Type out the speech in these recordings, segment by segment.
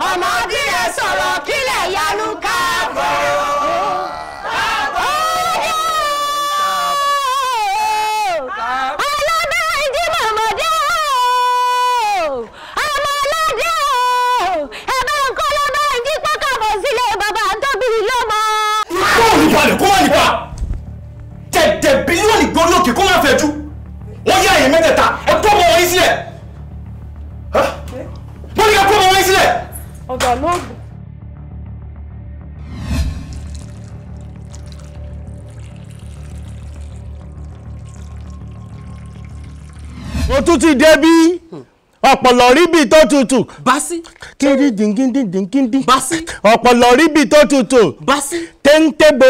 Ọmọdé rẹ̀ sọ̀rọ̀ kílẹ̀ yanu káàbọ̀. Ọlọ́bànjí mọ̀mọ́dé o, ọmọ ọlọ́dẹ o, ẹ bá ń kọ́ lọ́bànjí pọ́kàbọ̀ sílé bàbá tó bí lọ́mọ. Kó o ní balẹ̀ kó má nípa tẹ̀tẹ̀ bílíọ̀nù gbórí òkè kó má fẹ́ jú. Wọ́n yá ẹ̀yìn mẹ́tẹ̀ẹ̀ta ẹ kó ọmọ wọn yín sílẹ̀. Wọ́n ní ká kó ọmọ wọn yín sílẹ̀. Ọ̀gá lóògùn. Mo tún ti débí ọ̀pọ̀lọ̀ ríbi tó tutù. Básí. Kiri dìngíndín dìngíndín. Básí. Ọ̀pọ̀lọ̀ ríbi tó tutù. Básí. Téńté bo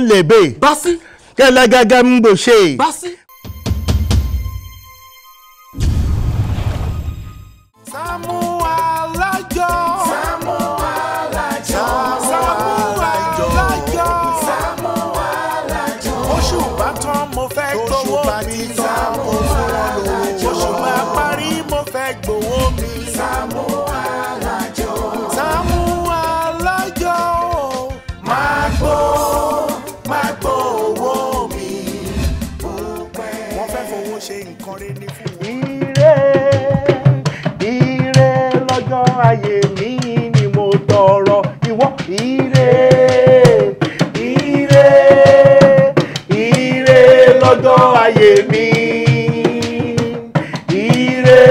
lèbè. Básí. Kẹlẹgẹgẹ ń bò ṣe. Básí. Sàámú Alájọ. Sàámú Alájọ. Sàámú Alájọ. Sàámú Alájọ. Oṣù bá tán mo fẹ́ gbowó mi. Sàámú Alájọ. Oṣù bá parí mo fẹ́ gbowó mi. Sàámú Alájọ. Sàámú Alájọ. Máa gbó, máa gbó owó mi. Wọ́n fẹ́ fowó ṣe nǹkan rẹ̀ ní fún wọn. Ire ire lọ́jọ́ ayé mi ni mo tọrọ ìwọ ire ire ire lọ́jọ́ ayé mi ire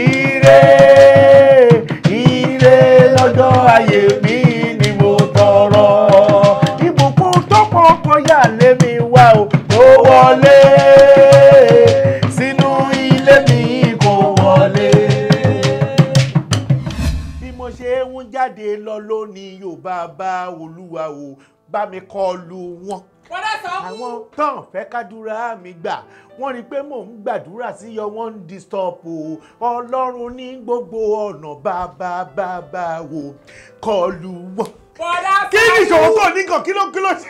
ire ire lọ́jọ́ ayé mi ni mo tọrọ ìbùkún tó pọ̀ kọjá lé mi wá o kó wọlé sínú ilé mi kó wọlé. Bí mo ṣe ń jáde lọ lónìí yóò bá bá Olúwa o bá mi kọlù wọn. Àwọn tán fẹ́ kádúrà mi gbà wọ́n rí i pé mò ń gbàdúrà sí yọ wọ́n ń disturb o Ọlọ́run ní gbogbo ọ̀nà bàbá bàbá o kọlù wọn. Kí ni ìṣòro tó ní kàn kí ló kí ló ṣe.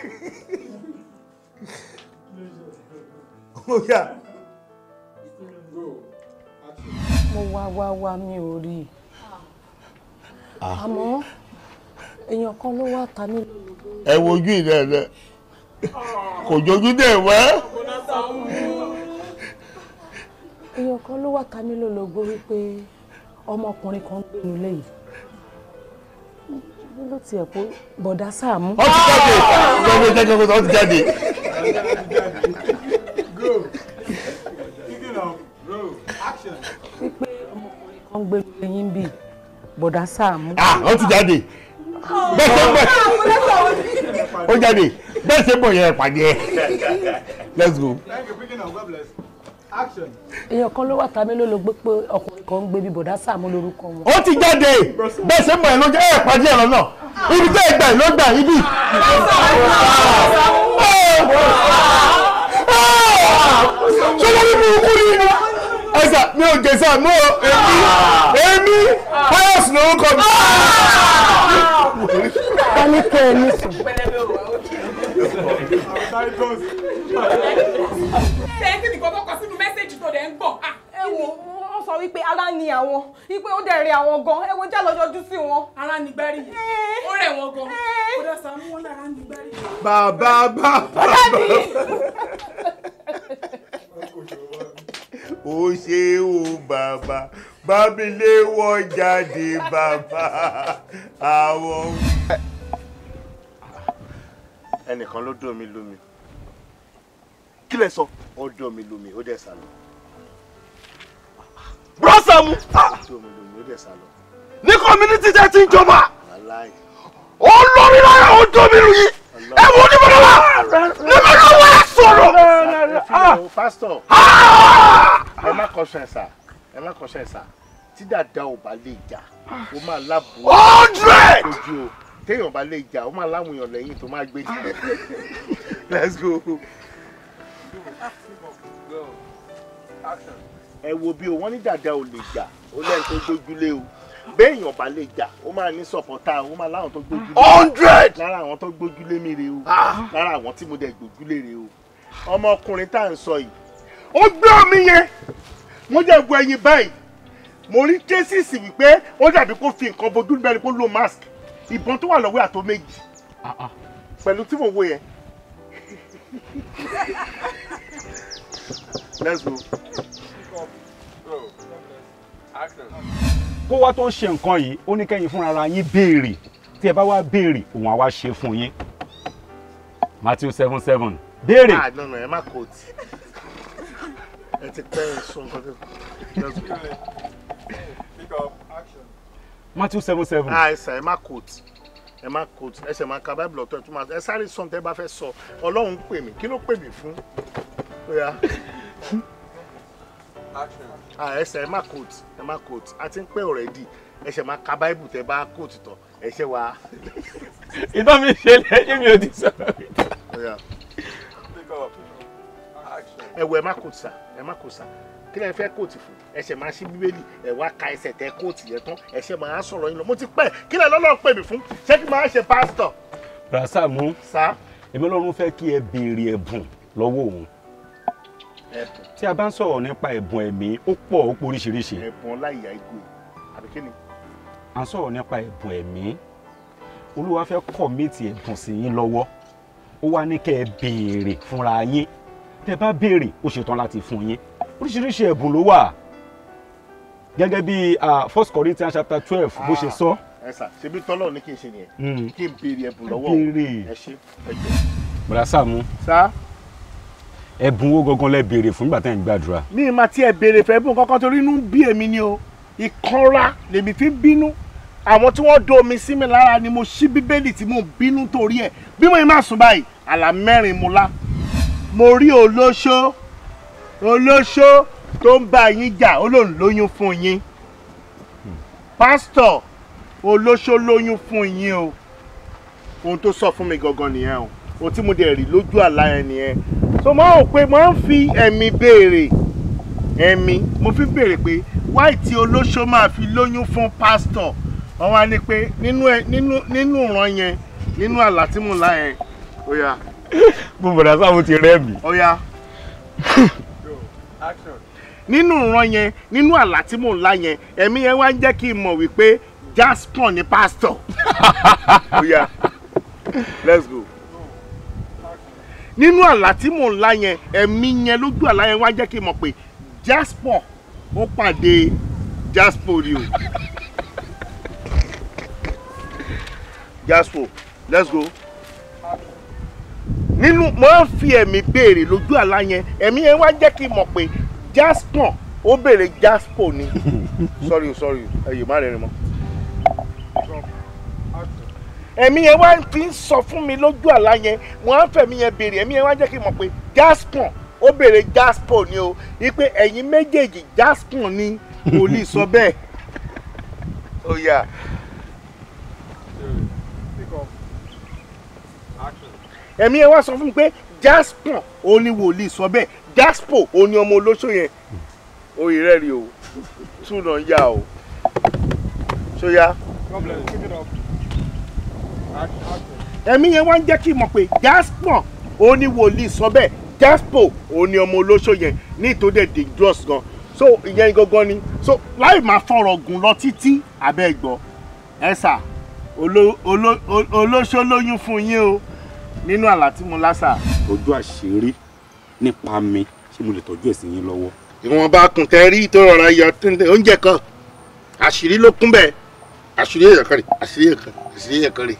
Ó yá. Mo wá wá wá mi ò rí i. Àmọ́ èèyàn kan ló wá ta mí lólobó. Ẹ wojú ìrẹ rẹ kò jojú dé wẹ́. Èèyàn kan ló wá ta mí lólobó wípé ọmọkùnrin kan ń gbénu léyìí. Ló tiẹ̀ kó bọ̀dá Sàámú. Ó ti jáde gbogbo ó ti jáde. Wípé ọmọkùnrin kan ń gbénu léyìn bíi bọ̀dá Sàámú. Ó ti jáde bẹ́ẹ̀ ṣe ń bọ̀ ó jáde bẹ́ẹ̀ ṣe ń bọ̀ yẹn pàdé ẹ̀. Let's go. Thank you, picking up. God bless. Action. Èèyàn kan ló wà ta mí lólobó pé ọkùnrin kan ń gbé bí bọ̀dá Sàámú lórúkọ wọn. Ó ti jáde bẹ́ẹ̀ ṣe ń bọ̀ yẹn ló jẹ́ ẹ̀ pàdé ẹ̀ lọ́nà ibi tẹ́ ẹ gbà ló gbà ibi. Ṣé lórí mi kú ni ẹ̀sà mi ò jẹ̀ sá mọ́ èmi èmi Pius lórúkọ mi. Wọ́n ní kẹ́ ẹ ní sùn. Ṣé kí nìkan tó kọ sínú mẹ́sẹ̀jì tó dẹ̀ ń gbọ̀n? Ẹ wo, wọ́n sọ wípé ara ni àwọn, wípé ó dẹ̀ rẹ̀ àwọn gan, ẹ wo já lọ yọjú sí wọn. Ara ni gbẹ́rì yìí, ó rẹ̀ wọ́n gan. Kódà Sàámú wọn lára ni gbẹ́rì yìí. Bàbá bàbá. Ó ṣe o bàbá, bámilé wọ́n jáde bàbá àwọn. Ẹnìkan ló dùn mí lómi. Kí lẹ sọ? Ó dùn mí lómi, ó dẹ̀ sá lọ. Bro Sàámú. Ó dùn mí lómi, ó dẹ̀ sá lọ. Ní community tẹ́ ti ń jọba. Wàláì. Ó lórí lára ó dùn mí lù yìí. Ẹ wo ní bọ́lá wa. Ní bọ́lá wa sọ̀rọ̀. Pásítọ̀. Ẹ má kọsẹ̀ sà, ẹ má kọsẹ̀ sà. Tí dàda ò bá lè jà, ó máa lábùú. 100. Ojú o, téèyàn bá lè jà, ó máa láwọn èèyàn lẹ́yìn tó máa gbé jẹ. Let's go. Ẹ wo bí o, wọ́n ní dàda ò lè jà, ó lẹ́yìn tó gbójúlé o. Béèyàn bá lè jà, ó máa ní sọ̀pọ̀tà, ó máa láwọn tó gbójúlé. 100. Lára àwọn tó gbójúlé mi rè o. Lára àwọn tí mo dẹ̀ gbójúlé rè o. Ọmọkùnrin tá à ń sọ yìí, ó gbé omi yẹn, wọ́n jẹ́ bu ẹyin báyìí. Mo rí traces wípé ó dàbí kó fi nǹkan bojú bẹ́ẹ̀ ni kó lo mask. Ìbọn tó wà lọ́wọ́ àtó méjì. Pẹ̀lú tí mo wo yẹn. Let's go. Kó wá tó ń ṣe nǹkan yìí, ó ní kẹ́yìn fúnra yín béèrè. Tí ẹ bá wá béèrè, òun á wá ṣe fún yín. Matthew 7:7. Béèrè. Ah, no, ẹ má quote. Ẹ ti pẹ́ sọ nǹkan tó. Let's go. Pick up action. Matthew 7:7. Ah, ẹ má quote. Ẹ má quote. Ẹ ṣe máa ka Bible ọ̀tọ̀ ẹ̀ tún máa. Ẹ sáré sọ tẹ́ bá fẹ́ sọ. Ọlọ́run pè mí. Kí ló pè mí fún? Ó yá. Action. Ah, ẹ ṣe ẹ má quote. Ẹ má quote. A ti ń pẹ́ already. Ẹ ṣe máa ka Bible tẹ́ bá quote tán. Ẹ ṣe wá. Ìtàn mi ṣe lẹ́yìn mi ò ti sọ̀rọ̀. Ó yá. Pick up action. Ẹ wo ẹ má quote sà. Ẹ má quote sà. Kí lẹ fẹ́ quote fún? Ẹ ṣe máa ṣí Bíbélì. Ẹ wá ka ẹsẹ̀ tẹ quote yẹn tán. Ẹ ṣe máa sọ̀rọ̀ yín lọ. Mo ti pẹ́. Kí lẹ lọ́lọ́ pè mí fún? Ṣé kí máa ṣe pásítọ̀? Sàámú. Sá. Èmi Ọlọ́run fẹ́ kí ẹ béèrè ẹ̀bùn lọ́wọ́ òun. Ẹ̀bùn. Tí a bá ń sọ̀rọ̀ nípa ẹ̀bùn ẹ̀mí, ó pọ̀, ó poríṣiríṣi. Ẹ̀bùn ọláìyá igbó àbí kí ni? À ń sọ̀rọ̀ nípa ẹ̀bùn ẹ̀mí. Olúwa fẹ́ commit ẹ̀bùn sí yín lọ́wọ́. Ó wá ní kẹ́ ẹ béèrè fúnra yín. Tẹ́ bá béèrè, ó ṣetán láti fún yín. Oríṣiríṣi ẹ̀bùn ló wà. Gẹ́gẹ́ bí 1 Corinthians chapter 12 bó ṣe sọ. Ẹ sà, ṣebí tọ́lọ̀ ní kí n ṣe nìyẹn. Kí n béèrè ẹ̀bùn lọ́wọ́. Béèrè. Ẹ ṣe, ẹ jọ. Bùrà Sàámú. Sá. Ẹ̀bùn wo gangan lẹ béèrè fún nígbà tẹ́ ń gbàdúrà? Mi máa tiẹ̀ béèrè fẹ́ bùn kankan torí inú bí èmi ni o. Ìkanra lèmi fi ń bínú. Àwọn tí wọ́n do omi sí mi lára ni mo ṣí Bíbélì tí mo ń bínú torí ẹ̀. Bí mo yìí máa sùn báyìí, àlá mẹ́rin mo lá. Mo rí olóṣó olóṣó tó ń bá yín jà, ó lóun lóyún fún yín. Pásítọ̀, olóṣó lóyún fún yín o. Ohun tó sọ fún mi gangan nìyẹn o. Ohun tí mo dẹ̀ rí lójú àlá yẹn nìyẹn. So mo rò pé mo ń fi ẹ̀mí béèrè. Ẹ̀mí mo fi béèrè pé why tí olóṣó máa fi lóyún fún pásítọ̀? Wọ́n wá ní pé nínú ẹ nínú nínú ìran yẹn, nínú àlá tí mo lá yẹn. Ó yá. Bó Bùrà Sàámú ti rẹ́ mi. Ó yá. Action. Nínú ìran yẹn, nínú àlá tí mò ń lá yẹn, ẹ̀mí yẹn wá ń jẹ́ kí n mọ̀ wípé Jasper ni pásítọ̀. Ó yá. Let's go. Nínú àlá tí mò ń lá yẹn, ẹ̀mí yẹn lójú àlá yẹn wá jẹ́ kí n mọ̀ pé Jasper ó pàdé Jasper ni o. Jasper, let's go. Nínú mo ń fi ẹ̀mí béèrè lójú àlá yẹn, ẹ̀mí yẹn wá jẹ́ kí n mọ̀ pé Jasper ó béèrè Jasper ni. Sorry, sorry, ẹ̀yìn má rẹ̀ rìn mọ́. Ẹ̀mí yẹn wá fi ń sọ fún mi lójú àlá yẹn, wọ́n á fẹ̀mí yẹn béèrè, ẹ̀mí yẹn wá jẹ́ kí n mọ̀ pé Jasper ó béèrè Jasper ni o, wípé ẹ̀yin méjèèjì Jasper ni wòlíì sọ bẹ́ẹ̀. Ó yá. Pick up action. Ẹ̀mí yẹn wá sọ fún mi pé Jasper ó ní wòlíì sọ bẹ́ẹ̀, Jasper ó ní ọmọ olóṣó yẹn. Oyè rẹ̀ rí o, tún náà yá o. Ṣó yá? God bless. Keep it up. Action. Ẹ̀mí yẹn wá ń jẹ́ kí n mọ̀ pé Jasper ó ní wòlíì sọ bẹ́ẹ̀, Jasper ó ní ọmọ olóṣó yẹn ní ìtòdè dangerous gan. So ìyẹn gangan ni. So láì máa fọ̀rọ̀ gùn lọ títí abẹ́ gbọ́. Ẹ sà, olóṣó lóyún fún yín o nínú àlá tí mo lá sà. Ojú àṣírí nípa mi, ṣé mo lè tọ́jú ẹ̀ sí yín lọ́wọ́? Ìwọ̀nba kùntẹ́ rí tó rọra yọ oúnjẹ kan, àṣírí ló kún bẹ́ẹ̀. Àṣírí èèyàn kan rè, àṣírí èèyàn kan, àṣírí èèyàn kan rè.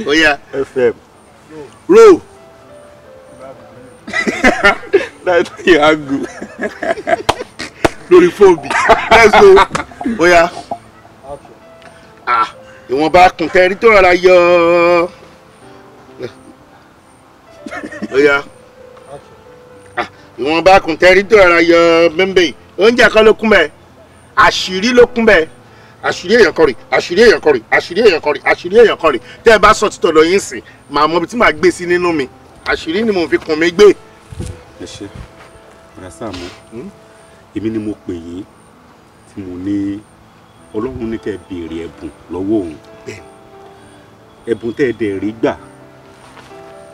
Ó yá. FM. Roll. That's the angle. Lórí fóònù. Let's go. Ó yá. Ah, ìwọ̀nba kùntẹ́ rí tó rọra yọ. Ó yá. Ah, ìwọ̀nba kùntẹ́ rí tó rọra yọ bẹ́ńbẹ́. Oúnjẹ kan ló kún bẹ́ẹ̀. Àṣírí ló kún bẹ́ẹ̀. Àṣírí èèyàn kan rè, àṣírí èèyàn kan rè, àṣírí èèyàn kan rè, àṣírí èèyàn kan rè. Tẹ́ ẹ bá sọ títọ̀ lọ yín sìn, màá mọ ibi tí màá gbé sí nínú mi. Àṣírí ni mò ń fi kùn mí gbé. Ẹ ṣe, Bùrà Sàámú. Èmi ni mo pè yín tí mo ní Ọlọ́run ní kẹ́ ẹ béèrè ẹ̀bùn lọ́wọ́ òun. Ẹ̀bùn tẹ́ ẹ dẹ̀ rí gbà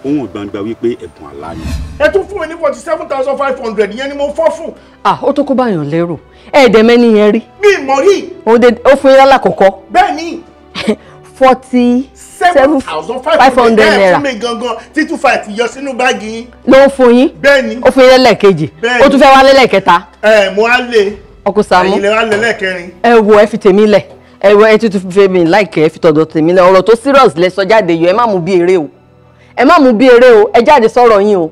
Ó hàn gbangba wípé ẹ̀bùn àlá ni. Ẹ tún fún mi ní 47,500, ìyẹn ni mo fọ́ fún. Ah, ó tó kó báyàn lérò. Ẹ̀ẹ́dẹ̀ mẹ́ni yẹn rí. Mi mọ̀ rí. Ó fún yín lálákọ̀ọ́kọ́. Bẹ́ẹ̀ ni. 47,500 naira. Ẹ fún mi gangan tí 25 yọ sínú báàgì yín. Ló ń fún yín. Bẹ́ẹ̀ ni. Ó fún yín lẹ́lẹ́kejì. Bẹ́ẹ̀ ni. Ó tún fẹ́ wá lẹ́lẹ́kẹta. Ẹ mo á lé. Ọkọ Sàámú. Ẹ̀yin lè wá lé lẹ́ẹ̀kẹrin. Ẹ wo, ẹ fi tèmi lẹ̀. Ẹ wo, ẹ tuntun fi mi láìkẹ́, ẹ fi tọ̀dọ̀ tèmi lẹ̀. Ọ̀rọ̀ tó serious lẹ sọ jáde yọ, ẹ má mú bí eré o. Ẹ má mú bí eré o, ẹ jáde sọ̀rọ̀ yín o.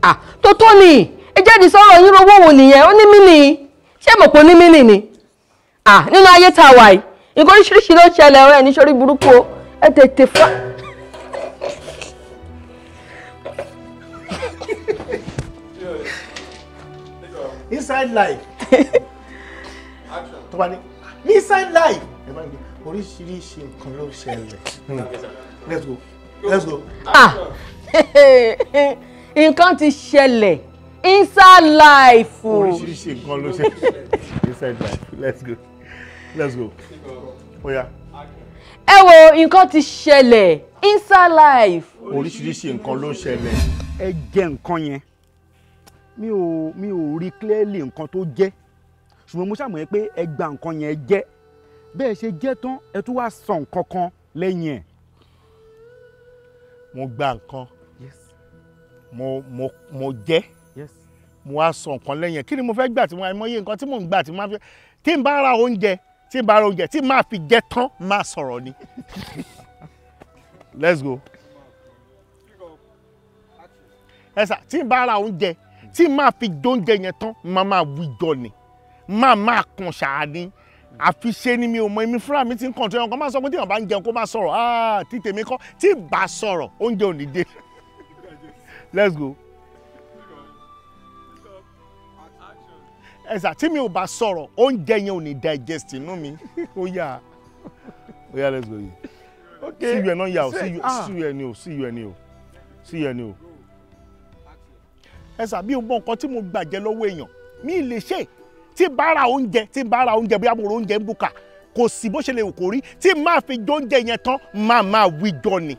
Ah, tó tó ni, ẹ jáde sọ̀rọ̀ yín, owó wo nìyẹn? Ó ní mí ni. Ṣé mo kò ní mí nì ni? Ah, nínú ayé tá a wà yìí, nǹkan oríṣiríṣi ló ń ṣẹlẹ̀, ọ̀rẹ́ ní sórí burúkú o. Ẹ tètè fún. Inside life. Tó bá ní inside life. Ẹ máa ń gbé oríṣiríṣi nǹkan ló ṣẹlẹ̀. Let's go. Let's go. Ah, nǹkan ti ṣẹlẹ̀ inside life. Oríṣiríṣi nǹkan ló ṣẹlẹ̀ inside life. Let's go. Let's go. Oya. Ẹ wo, nǹkan ti ṣẹlẹ̀ inside life. Oríṣiríṣi nǹkan ló ṣẹlẹ̀. Ẹ jẹ nǹkan yẹn, mi ò rí clearly nǹkan tó jẹ́, ṣùgbọ́n mo ṣàmọ̀ yẹn pé ẹ gba nǹkan yẹn jẹ́. Bẹ́ẹ̀ ṣe jẹ́ tán, ẹ tún wá sọ nǹkan kan lẹ́yìn ẹ̀. Mo gba nǹkan. Mo jẹ́. Mo wá sọ nǹkan lẹ́yìn ẹ̀. Kí ni mo fẹ́ gbà tí mo àìmọye nǹkan tí mò ń gbà tí mo fi tí n bá ra oúnjẹ, tí n bá ra oúnjẹ tí máa fi jẹ tán, máa sọ̀rọ̀ ni. Let's go. Ẹ sà, tí n bá ra oúnjẹ tí máa fi jóúnjẹ yẹn tán, máa wíjọ ni, máa kàn ṣáà ni. Àfi ṣe ni mi ò mọ, èmi fúnra mi ti ń kàn tó yẹn kan máa sọ pé tí èèyàn bá ń jẹun kó má sọ̀rọ̀. Ah, tí tèmi kọ́, tí bá sọ̀rọ̀ oúnjẹ ò ní dé. Let's go. Ẹ sà, tí mi ò bá sọ̀rọ̀ oúnjẹ yẹn ò ní digest inú mi. Ó yá, ó yá, let's go yìí. See you ẹ̀ náà yà o, see you ẹ̀ ni o, see you ẹ̀ ni o, see you ẹ̀ ni o. Ẹ sà, bí o mọ nǹkan tí mo gbàjẹ́ lọ́wọ́ èèyàn mi lè ṣe. Tí bá ra oúnjẹ, tí bá ra oúnjẹ, bóyá mo ra oúnjẹ ń bùkà, kò sí bó ṣe lè kó rí, tí máa fi jóúnjẹ yẹn tán, máa wíjọ ni.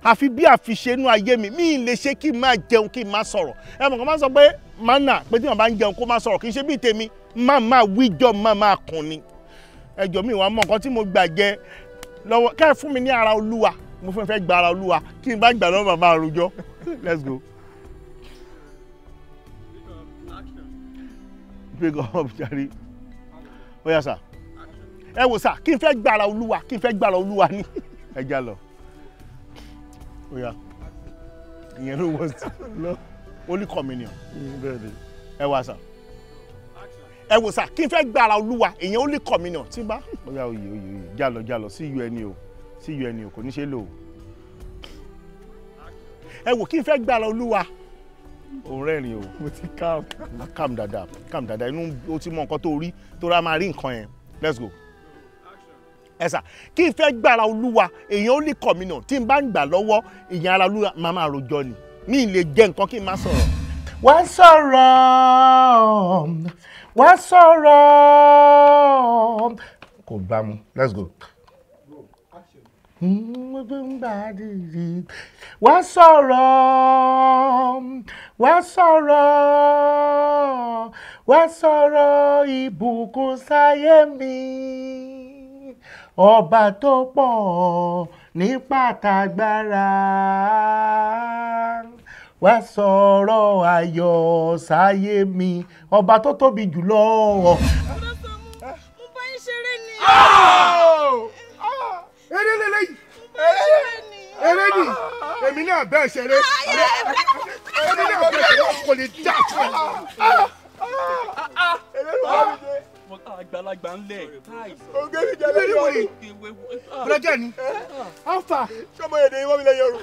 Àfi bí àfiṣe inú ayé mi, mi lè ṣe kí n máa jẹun kí n máa sọ̀rọ̀. Ẹ mọ̀ kàn máa sọ pé mánà pé tí wọ́n bá ń jẹun kó máa sọ̀rọ̀, kì í ṣe bí tèmi, máa wíjọ, máa kùn ni. Ẹjọ́ mi wàá mọ nǹkan tí mo gbàjẹ́ lọ́wọ́. Kẹ́ ẹ fún mi ní ara Olúwa, mo fẹ́ gba ara Olúwa, kí n bá gbà lọ́wọ́ màmá àròjọ. Let's go. Pick up, jàre. Oya sà. Ẹ wò sà, kí n fẹ́ gbára Olúwa, kí n fẹ́ gbára Olúwa ni. Ẹ já lọ. Oya. Ìyẹn ló wọ́n sí. Holy communion. Ẹ wà sà. Ẹ wò sà, kí n fẹ́ gbára Olúwa, ìyẹn Holy communion. Tí n bá. Oya oyè oyè oyè, já lọ já lọ, see you ẹni o, see you ẹni o, kò ní ṣe lò o. Ẹ wò, kí n fẹ́ gbára Olúwa. Òun rẹ́rìn o. Mo ti calm. Calm dada, calm dada, inú o ti mọ nǹkan tó rí, tó rà máa rí nǹkan yẹn. Let's go. Ẹ sà, kí n fẹ́ gbára Olúwa, èèyàn ó lè kọ̀ mí náà, tí n bá ń gbà lọ́wọ́, èèyàn ara Olúwa máa máa rojọ́ ni. Mi lè jẹ nǹkan kí n má sọ̀rọ̀. Wá sọ̀rọ̀, wá sọ̀rọ̀. Kò bá mu. Let's go. Wá sọ̀rọ̀, wá sọ̀rọ̀, wá sọ̀rọ̀ ìbùkún sáyé mi. Ọba tó pọ̀ ní pàtàgbára, wá sọ̀rọ̀ ayọ̀ sáyé mi. Ọba tó tóbi jùlọ. Mo bá yín ṣeré ni. Eré lélẹ́yìí. Eré ni èmi náà bẹ́ẹ̀ ṣeré. Èmi náà bẹ́ẹ̀ ṣeré, kò lè dá fún ẹ. Àgbàlagbà ń lẹ̀. Eré wo ni? Bùrọ̀jẹ́ ni. Alfa. Sọmọ èdè yìí wọ́n mi lè yọrù.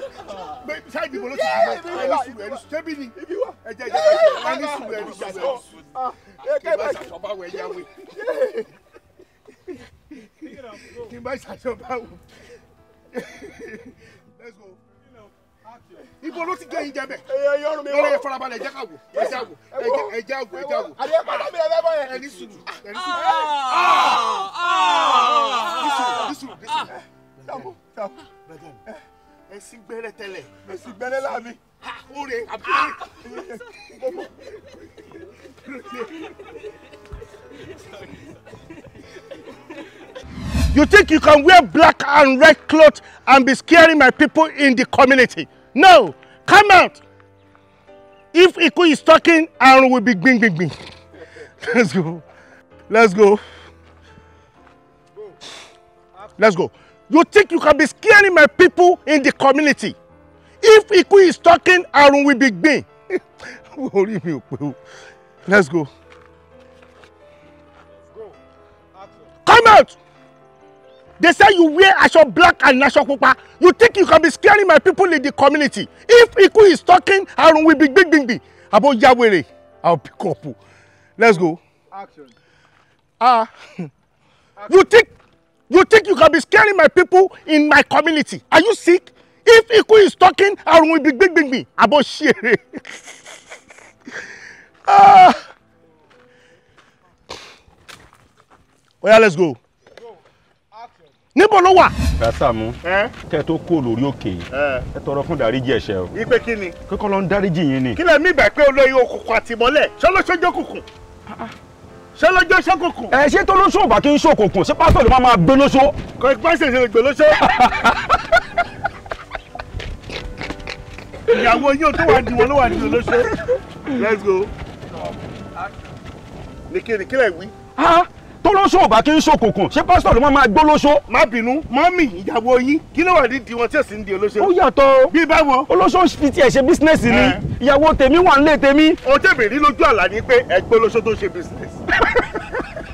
Ṣáàjì bolo ti dùn ẹni sùúrù ẹni sùúrù ṣébí ni. Ẹ jẹ́ ẹni sùúrù ẹni sùúrù. Kí n bá ṣàṣọba wẹ̀ yàwé. Kí n bá ṣàṣọba wò. Let's go. Ibo ló ti gé yín jẹ bẹ? Lọ́rọ̀ yẹn farabalẹ̀, ẹ jẹ́ ká wò, ẹ jẹ́ wò, ẹ jẹ́ wò, ẹ jẹ́ wò. Ẹni sùúrù, ẹni sùúrù. Ní sùúrù, ní sùúrù, ní sùúrù. Ẹ sì sí gbẹ́rẹ́ tẹ́lẹ̀. Ẹ sì gbẹ́rẹ́ láàmì. Oore àbí oore. You think you can wear black and red clothes and be scaring my people in the community? No! Come out! If Iku is talking, Arun will be gbing, gbing, gbing. Let's go. Let's go. Let's go. You think you can be scaring my people in the community? If Iku is talking, Arun will be gbing. Let's go. Come out! They say you wear aṣọ black and aṣọ pupa. You think you can be scaring my people in the community? If Iku is talking, Arun will be big, big, big. About Yahweh, I'll pick up. Let's go. Action. You think you can be scaring my people in my community? Are you sick? If Iku is talking, Arun will be big, big, big. About Shere. Oh yeah, let's go. Níbo ló wà? Sàámú, kẹ́ tó kó lórí òkè yìí, ẹ tọrọ fún dáríjì ẹ̀ṣẹ̀ o. Ipe kí ni? Kíkọ́ ló ń dáríjì yín ni. Kí lẹ mí bẹ̀ pé olóyè òkùnkùn àtìmọ́lẹ̀ ṣọlọ́ṣọ́jọ́ kùkùn? Ṣọlọ́jọ́ ṣọ́kùnkùn? Ẹ ṣé tó lóṣù ọ̀bà kí n ṣòkùnkùn, ṣé pásítọ̀ ló máa máa gbé lóṣó? Kò ipá ṣèṣe lè gbé lóṣó. Ìyàwó yóò tó wà ní wọn ló wà ní olóṣó. Let's go. Ní kí ni kí lẹ wí? Tó lóṣó ọba kí n ṣòkùnkùn, ṣé pásítọ̀ ló máa máa gbó lóṣó. Má bínú, mọ́mì ìyàwó yín kí ló wà ní tiwọn tí ò sí ní di olóṣó. Ó yàtọ̀. Bí báwo. Olóṣó fi tiẹ̀ ṣe bísínẹ́sì ni, ìyàwó tèmi wà nílé tèmi. O tèmi rí lójú àlá ni pé ẹgbẹ́ olóṣó tó ń ṣe bísínẹ́sì.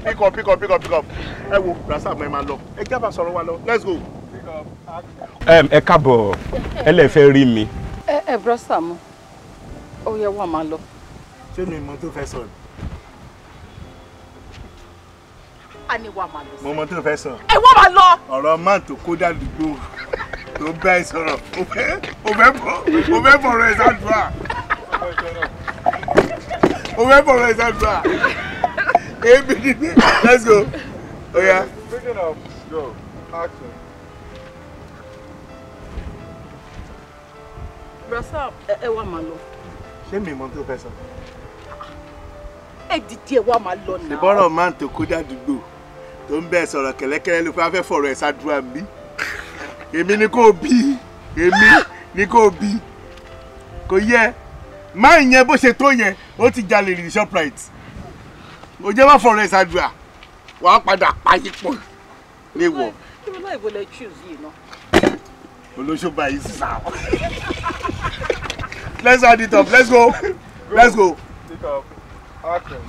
Pick up, pick up, pick up, pick up. Ẹ wo, Rasa mọ̀ ẹ máa lọ. Ẹ jábà sọ̀rọ̀ wa lọ. Let's go. Ẹ káàbọ̀, ẹ lè fẹ́ rí mi. Ẹ brọ́sà mu, ó yẹ wà máa lọ. Ṣé mi mọ tó fẹ́ sọ̀rọ̀? A ní wà máa lọ. Mo mọ tó fẹ́ sọ. Ẹ wọ́n máa lọ. Ọ̀rọ̀ máa tó kó dàdúgbò tó bá ẹ sọ̀rọ̀ o fẹ́ fọ̀rọ̀ ẹ sàdúrà. O fẹ́ fọ̀rọ̀ ẹ sàdúrà. Ebi ni let's go. Oya. Pick it up. Go. Action. Brasa ẹ wà máa lọ. Ṣé mi mọ tó fẹ́ sọ? Ẹ dìde ẹ wà máa lọ náà. Ìbọ̀rọ̀ máa tó kó dàdúgbò tó ń bẹ́ẹ̀ sọ̀rọ̀ kẹ̀lẹ́kẹ̀lẹ́ ló fẹ́ fọ̀rọ̀ ẹ̀ ṣàdúrà mi. Èmi ni kò bí, èmi ni kò bí. Kò yẹ, máa yẹn bó ṣe tó yẹn, ó ti jalè ní Shoprite. Ó jẹ́ má fọ̀rọ̀ ẹ̀ ṣàdúrà, wàá padà payé pọ̀ léwọ̀. Kí ló láì wọlé choose yìí náà? Olóṣùbà yìí sá. Let's add it up, let's go, let's go. Pick up. Action.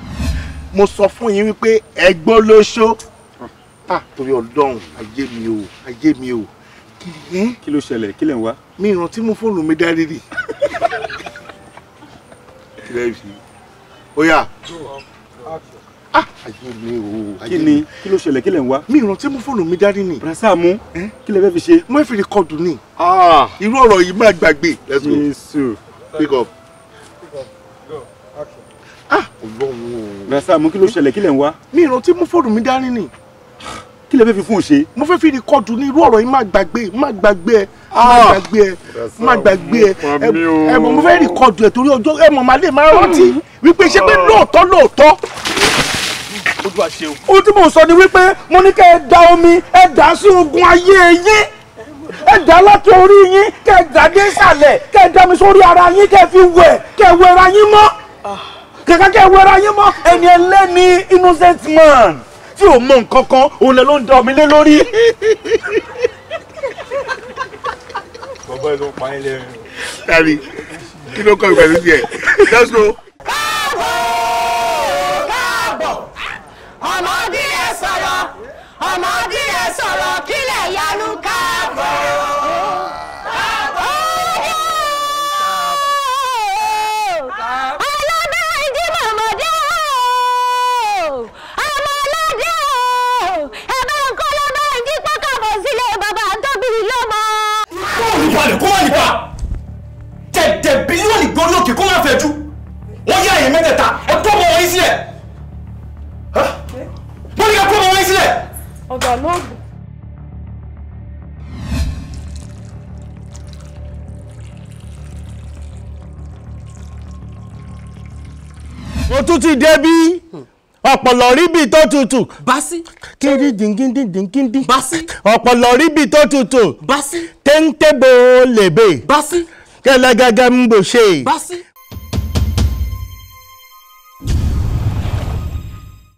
Mo sọ fún yín wípé ẹgbọ́n lóṣó. Ah, torí Ọlọ́run, ayé mi o, ayé mi o. Kí ló ṣẹlẹ̀? Kí lẹ̀ ń wá? Mi ìrántí mú fóònù mi dání rí. Kí lẹ̀ fi? Ó yá. Ah, ayé mi o, ayé mi. Kí ni? Kí ló ṣẹlẹ̀? Kí lẹ̀ ń wá? Mi ìrántí mú fóònù mi dání ni. Sàámú, kí lẹ fẹ́ fi ṣe? Mo fẹ́ fi rìkọ́dù ni. Irú ọ̀rọ̀ yìí má gbàgbé. Let's go. Jésù. Pick up. Go. Action. Ah, Ọlọ́run o. Sàámú, kí ló ṣẹlẹ̀? Kí lẹ̀ ń wá? Mi ìrántí mú fóònù mi dání ni. Kí lẹ fẹ́ fi fóònù ṣe? Mo fẹ́ fi rìkọ́dù ní irú ọ̀rọ̀ yìí má gbàgbé, má gbàgbé ẹ, má gbàgbé ẹ, má gbàgbé ẹ. Ẹ mọ̀ mo fẹ́ rìkọ́dù ẹ torí ọjọ́ ẹ mọ̀ màá lè máa rántí wípé ṣé pé lóòótọ́ lóòótọ́. Ohun tí mò ń sọ ni wípé mo ní kẹ́ ẹ da omi ẹ dà sí ogun ayé yín, ẹ dà láti orí yín, kẹ́ ẹ dà dé ìsàlẹ̀, kẹ́ ẹ dà mi sórí ara yín, kẹ́ ẹ fi wẹ̀, kẹ́ ẹ wẹra yín mọ́. Kẹ̀kẹ́ kẹ́ ẹ wẹra yín mọ́. Ẹni ẹlẹ́ni innocent man tí ò mọ nǹkan kan òun lẹ ló ń da omi lé lórí. Bàbá ẹ ló ń pa ẹ lẹ́rìn. Tàbí kí ló kọ́ ìpẹ̀lú tiẹ̀? Let's go. Káàbọ̀, ọmọdé ẹ sọ̀rọ̀, ọmọdé ẹ sọ̀rọ̀, kílẹ̀ yanu káàbọ̀. Ọlọ́mọdé mọ̀mọ́dé o, ọmọlọ́dé o, ẹ bá ń kọ́ lọ́mọ ìdí pọ́kàbọ̀ sílé bàbá tó bí lọ́mọ. Kó balẹ̀ kó má nípa tẹ̀tẹ̀ bílíọ̀nù gbórí òkè kó má fẹ̀jú. Wọ́n yá ẹ̀yìn mẹ́tẹ̀ẹ̀ta, ẹ kó ọmọ wọn yín sílẹ̀. Mo ní ká kó ọmọ wọn yín sílẹ̀. Ọ̀gá lóògùn. O tún ti débí. Ọ̀pọ̀lọ̀ ríbi tó tutù. Básí. Kiri dìngíndín dìngíndín. Básí. Ọ̀pọ̀lọ̀ ríbi tó tutù. Básí. Téńté bo lèbè. Básí. Kẹlẹ́gẹ́gẹ́ ń bò ṣe. Básí.